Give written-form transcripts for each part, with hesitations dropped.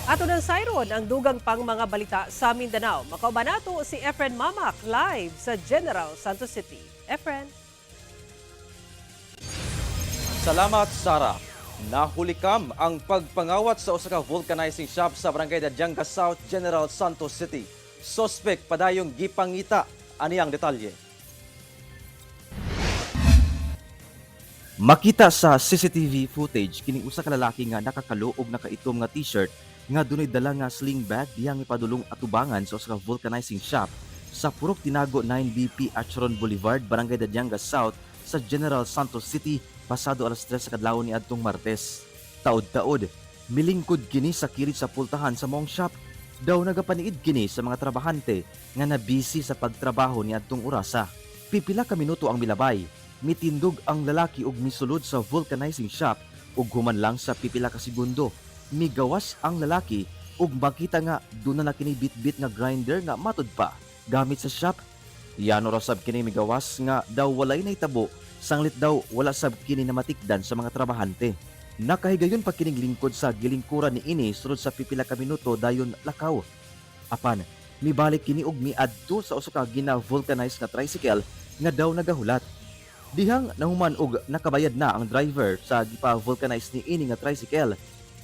Ato ng sayron ang dugang pang mga balita sa Mindanao. Makauban nato si Efren Mamac live sa General Santos City. Efren. Salamat, Sara. Nahulikam ang pagpangawat sa usa ka vulcanizing shop sa Barangay Dadiangas South, General Santos City. Suspect padayong gipangita. Ani ang detalye. Makita sa CCTV footage kining usa ka lalaki nga nakakalo og nakaitom nga t-shirt nga dunay dala nga sling bag dihang ipadulong atubangan sa usa ka vulcanizing shop sa Purok Tinago 9BP, Acheron Boulevard, Barangay Dadiangas South sa General Santos City pasado alas 3 sa kadlawon ni adtong Martes. Taod-taod, milingkod kini sa kilid sa pultahan sa maong shop. Daw nagapaniid kini sa mga trabahante nga nabisi sa pagtrabaho ni adtong orasa. Pipila ka minuto ang milabay, mitindog ang lalaki og misulod sa vulcanizing shop ug human lang sa pipila ka segundo, migawas ang lalaki ug makita nga duna na kini bitbit nga grinder nga matud pa gamit sa shop. Yano ra sab kini migawas nga daw walay nahitabo, sanglit daw wala sab kini namatikdan sa mga trabahante. Nakahigayon pa kining lingkod sa gilingkuran ni ini sulod sa pipila ka minuto, dayon lakaw. Apan mibalik kini og miadto sa usa ka gina vulcanize nga tricycle nga daw nagahulat. Dihang nahuman og nakabayad na ang driver sa gipa-vulcanize ni ini nga tricycle,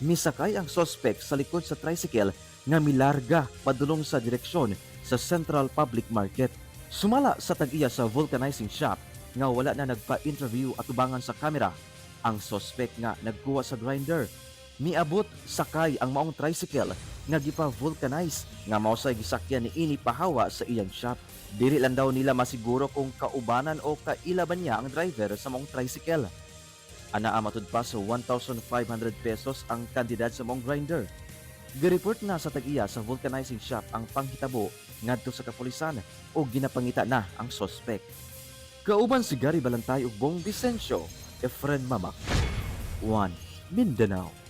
misakay ang suspect sa likod sa tricycle nga milarga padulong sa direksyon sa Central Public Market. Sumala sa tag-iya sa vulcanizing shop nga wala na nagpa-interview atubangan sa kamera, ang suspect nga nagkuha sa grinder, miabot sakay ang maong tricycle nga gipa-vulcanize nga mao say gisakyan ni ini pahawa sa iyang shop. Dili lang daw nila masiguro kung kaubanan o kailaban niya ang driver sa maong tricycle. Anaa matud pa sa 1,500 pesos ang kantidad sa maong grinder. Gireport na sa tag-iya sa vulcanizing shop ang panghitabo ngadto sa kapulisan o ginapangita na ang suspect. Kauban si Gary Balantay ug Bong Vicencio, Efren Mamac. 1 Mindanao.